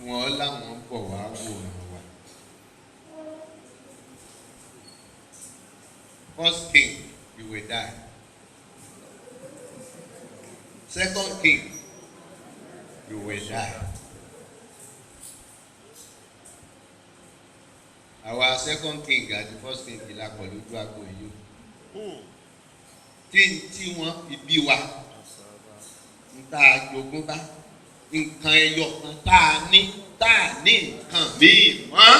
Wọ́n láwọn ń bọ̀ wá wòran wa. First king, you will die. Second king, you will die. Àwa second king àti first king la pọ̀ lójú agbo yìí o. Tí n tí wọ́n fi bí wa, n tá a jogún bá, nǹkan ẹyọ kan tá a ní nǹkan míì mọ́.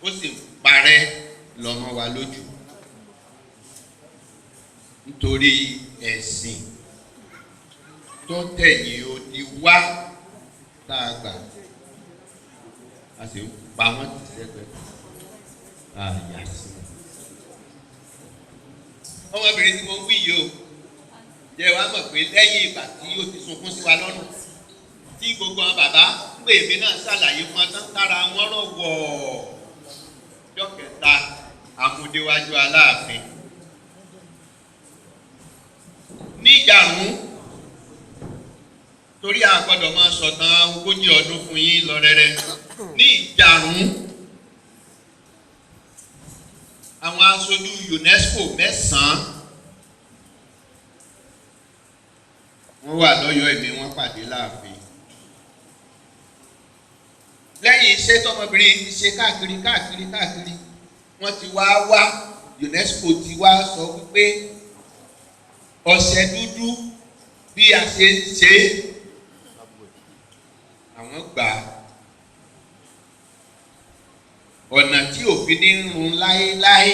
Ó sì ń parẹ́ lọ́mọ wa lójú. Nítorí ẹ̀sìn tó tẹ̀yìn odi wá tá a gbà, a sì ń pa wọ́n tì sẹ́gbẹ̀ẹ́ tá a yà sí. Ọmọbìnrin tí mo wí yìí o, jẹ́ wàá mọ̀ pé lẹ́yìn ìgbà tí ó ti sunkún sí wa lọ́rùn, tí gbogbo àwọn bàbá ń pè mí náà ṣàlàyé fún ọtán tára wọn rọ̀ wọ̀. Ọjọ́ kẹta, àmúdéwájú Aláàfin. Níjàrún, torí a gbọ́dọ̀ máa sọ̀tàn 40 ọdún fún yín lọ rẹ́rẹ́. Ní Ìjàrún, àwọn aṣojú UNESCO 9 wọ́n wà lọ́yọ̀ọ́ èmi, wọ́n pàdé láàfin. Lẹ́yìn iṣẹ́ tọmọbìnrin ti ṣe káàkiri káàkiri káàkiri, wọ́n ti wá wá UNESCO ti wá sọ wípé ọṣẹ dúdú bí a ṣe ń ṣe àwọn gbà á. Ọ̀nà tí òfin ní run láéláé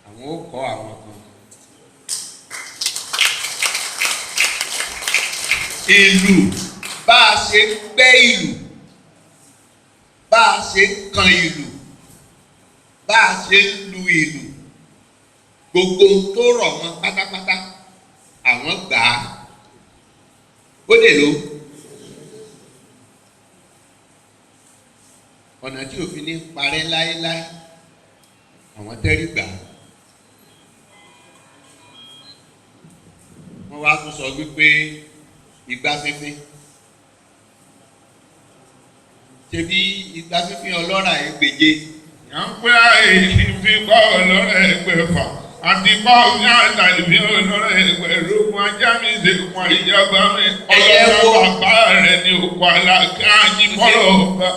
àwọn ó kọ́ àwọn kan. Ìlù bá a ṣe ń gbẹ́ ìlù, bá a ṣe ń kan ìlù, bá a ṣe ń lu ìlù, gbogbo tó rọ̀ mọ́ pátápátá àwọn gbà á. Ó lè lò ọ̀nà tí òfin ní parẹ́ láéláé àwọn tẹ́rí gbà á. Wọ́n wá tún sọ wípé igbá fínfín, ṣebí igbá fínfín ọlọ́rà ẹgbẹ̀je. À ń pẹ́ àìní fi kọ́ ọlọ́rà ẹgbẹ̀fà àti kọ́ ní àtàlùfín ọlọ́rà ẹgbẹ̀rún ajá mi ṣe kún ìjọba mi ọlọ́rà bàbá rẹ̀ ní òkú alága àyìnbọ́rọ̀ ọba.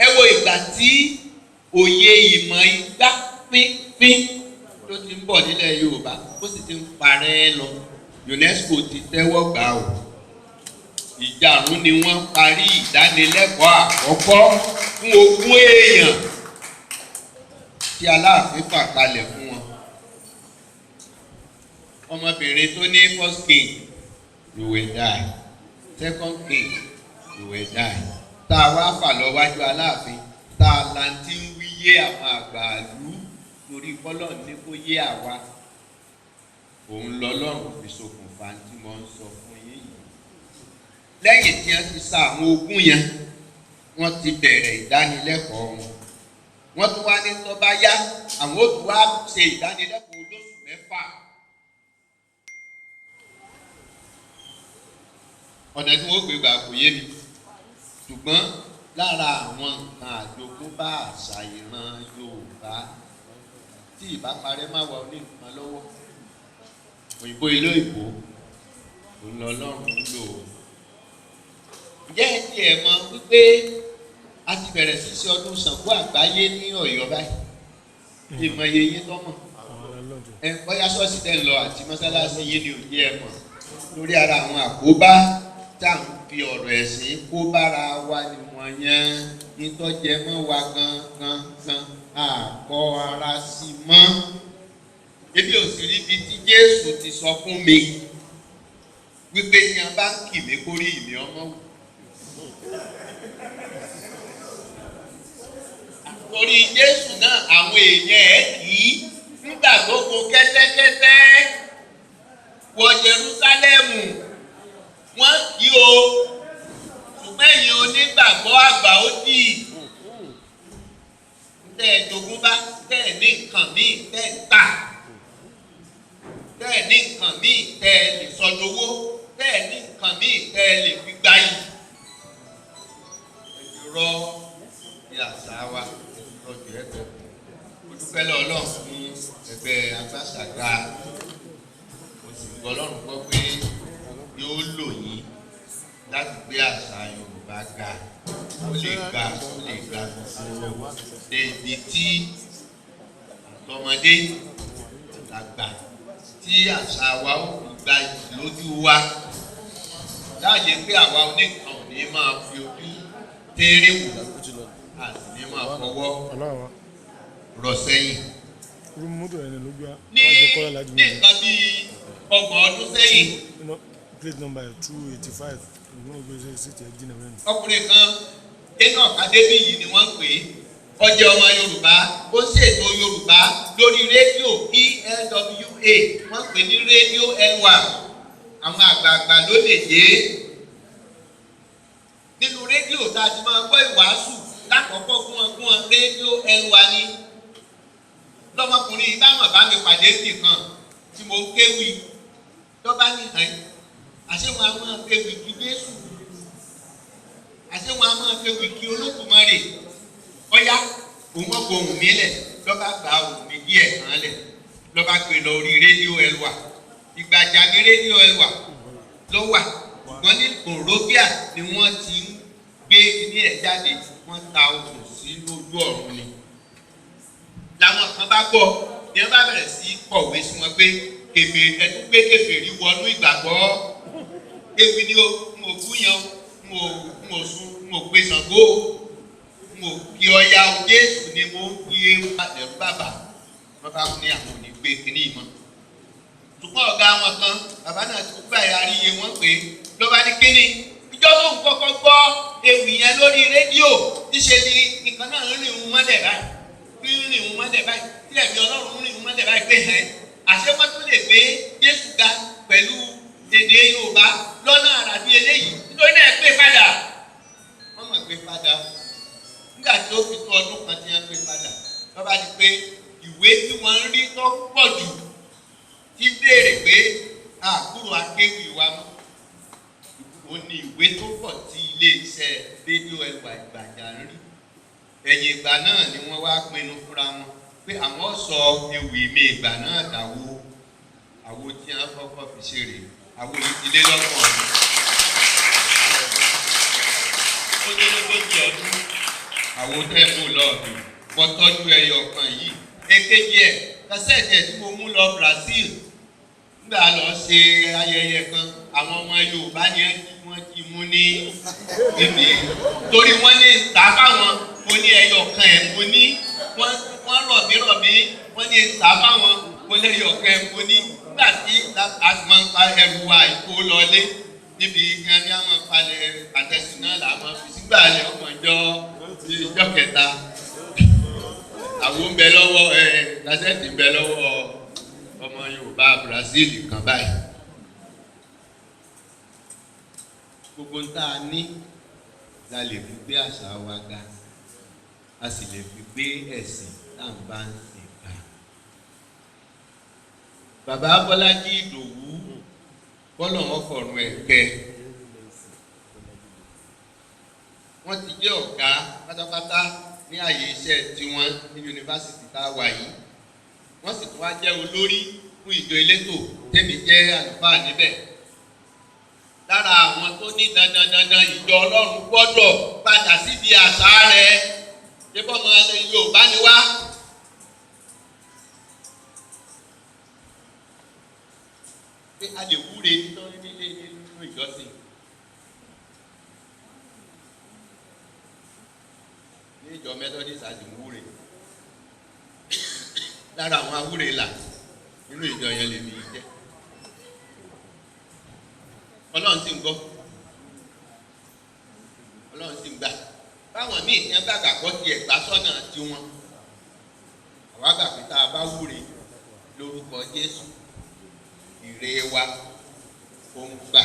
Ẹ wo ìgbà tí òye ìmọ̀ igbá pínpín tó ti ń bọ̀ nílẹ̀ Yorùbá ó sì ti ń parẹ́ lọ. UNESCO ti tẹ́wọ́ gbà o. Ìjàrún ni wọ́n parí ìdánilẹ́kọ̀ọ́ àkọ́kọ́ fún 20 èèyàn tí Aláàfin fà kalẹ̀ fún wọn. Ọmọbìnrin tó ní first king, you will die, second king, you will die. Tá a wá fà lọ wájú Aláàfin, tá a lantí ń wí yé àwọn àgbàlú torí kọ́lọ̀ ní kó yé àwa. Òun lọ́lọ́run fi ṣokùnfà tí mo ń sọ fún yín yìí. Lẹ́yìn tí wọ́n ti sa àwọn ogún yẹn, wọ́n ti bẹ̀rẹ̀ ìdánilẹ́kọ̀ọ́ wọn. Wọ́n tún wá ní tó bá yá, àwọn ó tún wá ṣe ìdánilẹ́kọ̀ọ́ olóṣù 6. Ọ̀nà tí wọ́n gbé gbà kò yé mi. Ṣùgbọ́n lára àwọn nǹkan àjogúnbá àṣà ìran Yorùbá tí ìbá parẹ́ má wà ní nǹkan lọ́wọ́. Òyìnbó ilé òyìnbó òun lọ́lọ́run ń lò ó. Ǹjẹ́ ẹ ti ẹ̀ mọ̀ wípé a ti bẹ̀rẹ̀ sí ṣe ọdún Ṣàngó àgbáyé ní Ọ̀yọ́ báyìí? Ìmọ̀ iye yín tọ́mọ̀. Ẹ bóyá ṣọ́ọ̀ṣì tẹ́ ń lọ àti mọ́sálásí yín ni ò jẹ́ ẹ mọ̀. Lórí ara àwọn àkóbá tá à ń fi ọ̀rọ̀ ẹ̀sìn kó bára wa ni wọ́n yẹn nítọ́jẹ mọ́ wa gan gan gan àkọ́ ara sí mọ́. Ebi ò sì ríbi tí Jésù ti sọ fún mi wípé ní a bá ń kì mí kórí ìmí ọmọ wù. Torí Jésù náà àwọn èèyàn ẹ̀ kì í nígbà tó gun kẹ́tẹ́kẹ́tẹ́ wọ Jerúsálẹ́mù wọ́n kì í o, ṣùgbọ́n ẹ̀yin onígbàgbọ́ àgbà ó dì tẹ́ ẹ jogún bá, tẹ́ ẹ ní nǹkan míì tẹ́ ẹ tà, tẹ́ ẹ ní nǹkan míì tẹ́ ẹ lè sọdowó, tẹ́ ẹ ní nǹkan míì tẹ́ ẹ lè fi gbáyì. Ẹ ti rọ́ bí àṣà wa, ẹ ti rọ́ jù ẹgbẹ́. Mo dúpẹ́ lọ́wọ́ Ọlọ́run fún ẹgbẹ́ Agbáṣàga. Mo sì gbọ́ Ọlọ́run gbọ́ pé yóò lò yín láti gbé àṣà Yorùbá ga. Ó lè ga, ó lè ga gbogbo dé ibi tí àtọmọdé àtàgbà tí àṣà wa ó fi gba lójú wa. Láàyè pé àwa oníkan ò ní máa fi ojú tẹ́rẹ̀ wò, a sì ní máa fọwọ́ rọ sẹ́yìn. Ní ní nǹkan bíi 30 ọdún sẹ́yìn, Plate number 285. Ọkùnrin kan, Enoch Adébíyì ni wọ́n ń pè é. Ó jẹ́ ọmọ Yorùbá, ó ṣètò Yorùbá lórí rédíò ELWA, wọ́n pè ní rédíò Elwa. Àwọn àgbààgbà ló lè dé. Nínú rédíò tá a ti máa gbọ́ ìwàásù lákọ̀ọ́kọ́ fún wọn fún wọn rédíò Elwa ni. Lọ́mọkùnrin yìí bá mọ̀ bá mi pàdé nìkan tí mo kéwì lọ́ba ní hàn. Àṣé wọn a máa kéwì kí Jésù, àṣé wọn a máa kéwì kí Olódùmarè. Ọ̀yá òun ọkọ̀ ohùn mi lẹ̀ lọ́ba gba ohùn mi díẹ̀ kan lẹ̀ lọ́ba gbé lọ orí rédíò Elwa. Ìgbàjà ní rédíò Elwa ló wà, ṣùgbọ́n ní Monrovia ni wọ́n ti ń gbé kíní ẹ̀ jáde, wọ́n ta ohùn sí lójú ọ̀run ni. Làwọn kan bá gbọ́ ni wọ́n bá bẹ̀rẹ̀ sí í kọ̀wé sí wọn pé kèfèrí ẹtú gbé kèfèrí wọnú ìgbàgbọ́. Ewì ni o, n ò kú yan o, n ò sun, n ò pe Ṣàngó o, n ò kí Ọya o, Jésù ni mo ń fi ewu ẹ̀rú bàbà. Wọ́n bá ní àwọn ò ní gbé kíní yìí mọ́. Ṣùgbọ́n ọ̀gá wọn kan, bàbá náà ti kú àyà àríyé wọn pé ló bá ní kíní. Ìjọ tó ń kọ́kọ́ gbọ́ ewì yẹn lórí rédíò, níṣe ni nǹkan náà ń rìn òun mọ́lẹ̀ báyìí, ń rìn òun mọ́lẹ̀ báyìí, tí ẹ̀mí Ọlọ́run ń rìn òun mọ́lẹ̀ báyìí pé hẹ́n. Àṣé wọ́n tún lè gbé Jésù ga pẹ̀lú èdè Yorùbá lọ́nà àrà bí eléyìí, nítorí náà gbé padà. Wọ́n mọ̀ gbé padà. Nígbà tí ó fi tó ọdún kan tí wọ́n gbé padà, wọ́n bá di pé ìwé tí wọ́n ń rí tó pọ̀ jù ti béèrè pé àkúrò akéwì wa mọ́. Ó ní ìwé tó pọ̀ tí ilé-iṣẹ́ rédíò Elwa Ìgbàjà ń rí. Ẹ̀yìn ìgbà náà ni wọ́n wá pinnu fúnra wọn pé àwọn sọ ewì mi ìgbà náà dàwó. Àwo tí wọ́n kọ́kọ́ fi ṣe rèé, àwo yìí ti lé lọ́gbọ̀n ọdún. Ó lé lógójì ọdún. Àwo tẹ́ mú lọ́ọ̀dún. Mo tọ́jú ẹyọ kan yìí. Èkejì ẹ̀, kásẹ̀tì ẹ̀ tí mo mú lọ Brazil. Nígbà lọ ṣe ayẹyẹ kan, àwọn ọmọ Yorùbá ni wọ́n ti mú ní ibi. Torí wọ́n ní ta fáwọn, mo ní ẹyọ kan ẹ̀, mo ní wọ́n rọ̀ mí rọ̀ mí, wọ́n ní ta fáwọn, mo ní ẹyọ kan ẹ̀, mo ní. Nígbà tí a sì máa ń pa ẹrù wa ìkó lọlé níbi kan ní àwọn palẹ̀ àtẹ̀sí náà là máa fi sígbà lẹ̀ ọmọ ìjọ kẹta. Àwo ń bẹ lọ́wọ́ ẹ, kásẹ̀tì ń bẹ lọ́wọ́ ọmọ Yorùbá Brazil kan báyìí. Gbogbo ń tá a ní la lè fi gbé àṣà wa ga, a sì lè fi gbé ẹ̀sìn tá à ń bá ń sìn ga. Bàbá Bọ́lájí Ìdòwú bọ́lọ̀ wọn fọ̀rùn ẹ̀ kẹ́. Wọ́n ti jẹ́ ọ̀gá pátápátá ní àyè iṣẹ́ tiwọn ní yunifásitì tá a wà yìí. Wọ́n sì tún wá jẹ́ olórí fún ìjọ elétò tèmi jẹ́ àlùfáà níbẹ̀. Lára àwọn tó ní dandan dandan ìjọ Ọlọ́run gbọ́dọ̀ padà síbi àṣà rẹ̀. Ṣé bọ́mọ Yorùbá ni wá? Pé a lè wúre nínú ìjọsìn. Ní ìjọ Methodist a sì ń wúre. Lára àwọn awúre là nínú ìjọ yẹn lèmi jẹ́. Ọlọ́run sì ń gbọ́. Ọlọ́run sì ń gbà. Báwọn míì tí wọ́n gbàgbà gbọ́ tiẹ̀ gbà sọ́nà tiwọn. Àwa gbà pé tá a bá wúre lórúkọ Jésù, ìre wa ó ń gbà.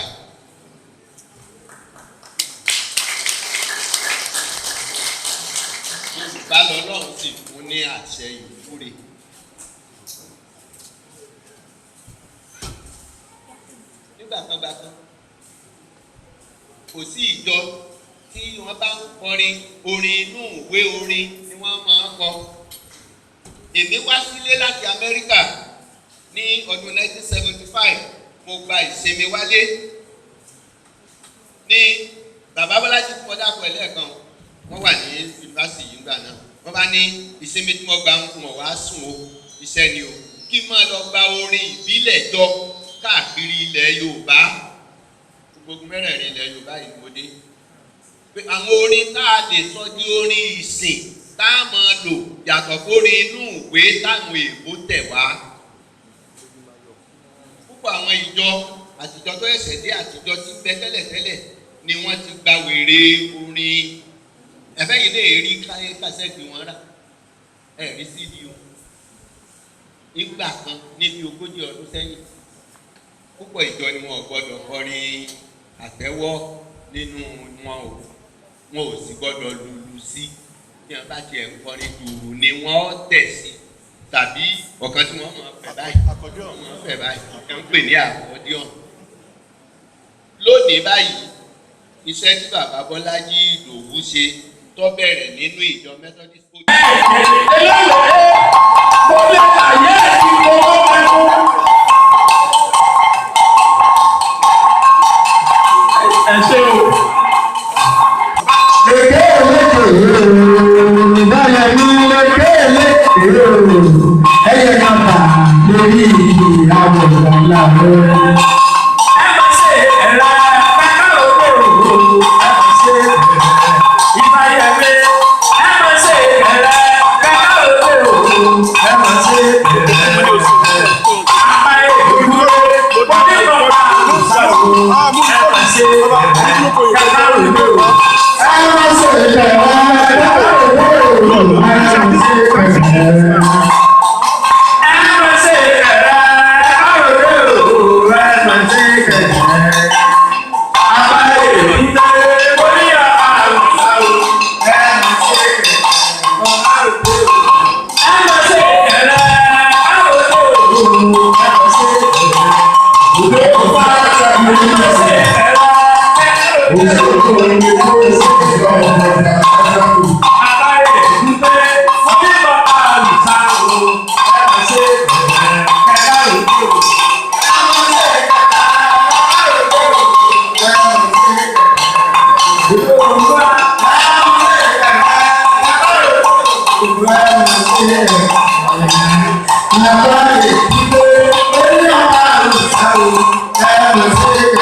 Yorùbá lọ́lọ́run sì fún ní àṣẹ ìwúre. Nígbà kan gbà kan, Kò sí ìjọ tí wọ́n bá ń kọrin orin inú ìwé orin ni wọ́n máa ń kọ. Èmi wá sílé láti Amẹ́ríkà ní ọdún 1975, mo gba ìsinmi wálé ní bàbá Bọ́lájí tí mo dákọ̀ ẹ̀ lẹ́ẹ̀kan, wọ́n wà ní yunifásitì yìí nígbà náà. Wọ́n bá ní ìsinmi tí mo gbà ń wọ̀n wá sùn o, iṣẹ́ ni o, kí n máa lọ gba orin ìbílẹ̀ jọ káàkiri ilẹ̀ Yorùbá, gbogbo mẹ́rẹ̀ẹ̀rin ilẹ̀ Yorùbá yìí mo dé, pé àwọn orin tá a lè sọ di orin ìsìn tá a máa lò yàtọ̀ fórin inú ìwé táwọn èèbó tẹ̀ wá. Púpọ̀ àwọn ìjọ àtijọ́ tó ẹ̀sẹ̀ dé, àtijọ́ tí ń bẹ tẹ́lẹ̀tẹ́lẹ̀ ni wọ́n ti gba wèrè orin ẹ̀fẹ́ yìí lè rí káyé kásẹ̀tì wọn rà, ẹ̀ rí sídìí o. Nígbà kan níbi 40 ọdún sẹ́yìn, púpọ̀ ìjọ ni wọn ò gbọ́dọ̀ kọrin àtẹ́wọ́ nínú wọn o, wọn ò sì gbọ́dọ̀ lùlù sí. Tí wọn bá tiẹ̀ ń kọrin, dùrù ni wọ́n tẹ̀ sí, tàbí ọ̀kan tí wọ́n máa fẹ̀ báyìí, wọ́n máa fẹ̀ báyìí, wọ́n ń pè ní àkọ́díọ̀n. Lónìí báyìí, iṣẹ́ tí bàbá Bọ́lájí Ìdòwú ṣe tó bẹ̀rẹ̀ nínú ìjọ Methodist. Ẹ ṣé o. Ẹ má ṣe ẹ̀rẹ́ kẹ́kẹ́ òde òru, ẹ má ṣe ẹ̀rẹ́ ìbáyẹ̀mí. Ẹ má ṣe ẹ̀rẹ́ kẹ́kẹ́ òde òru, ẹ má ṣe ẹ̀rẹ́. Apá èdúró, onígbọ̀nba àlùsàwò, ẹ má ṣe ẹ̀rẹ́ kẹ́kẹ́ òde òru. Ẹ má ṣe ẹ̀rẹ́ kẹ́kẹ́ òde òru, ẹ má ṣe ẹ̀rẹ́. Ẹ má ṣe ẹ̀rẹ́ kẹ́kẹ́ òde òru, ẹ má ṣe ẹ̀rẹ́. Apá èdúró, onígbọ̀nba àlùsàwò, ẹ má ṣe ẹ̀rẹ́. Ẹ má ṣe ẹ̀rẹ́ kẹ́kẹ́ òde òru, ẹ má ṣe ẹ̀rẹ́. Ẹ má ṣe ẹ̀rẹ́ kẹ́kẹ́ òde òru. Apá èdúró, onígbọ̀nba àlùsàwò, ẹ má ṣe ẹ̀rẹ́ kẹ́kẹ́ òde òru. Ẹ má ṣe ẹ̀rẹ́ kẹ́kẹ́ òde òru, ẹ má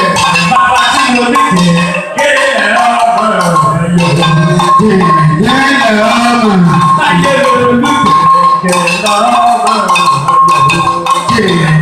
ṣe ẹ̀rẹ́. Bàbá tí mo ní kéré ẹ̀rọ ọ̀rọ̀ yọ̀. Táyé lolú kẹ̀kẹ́ lọ́rọ̀ yọ̀.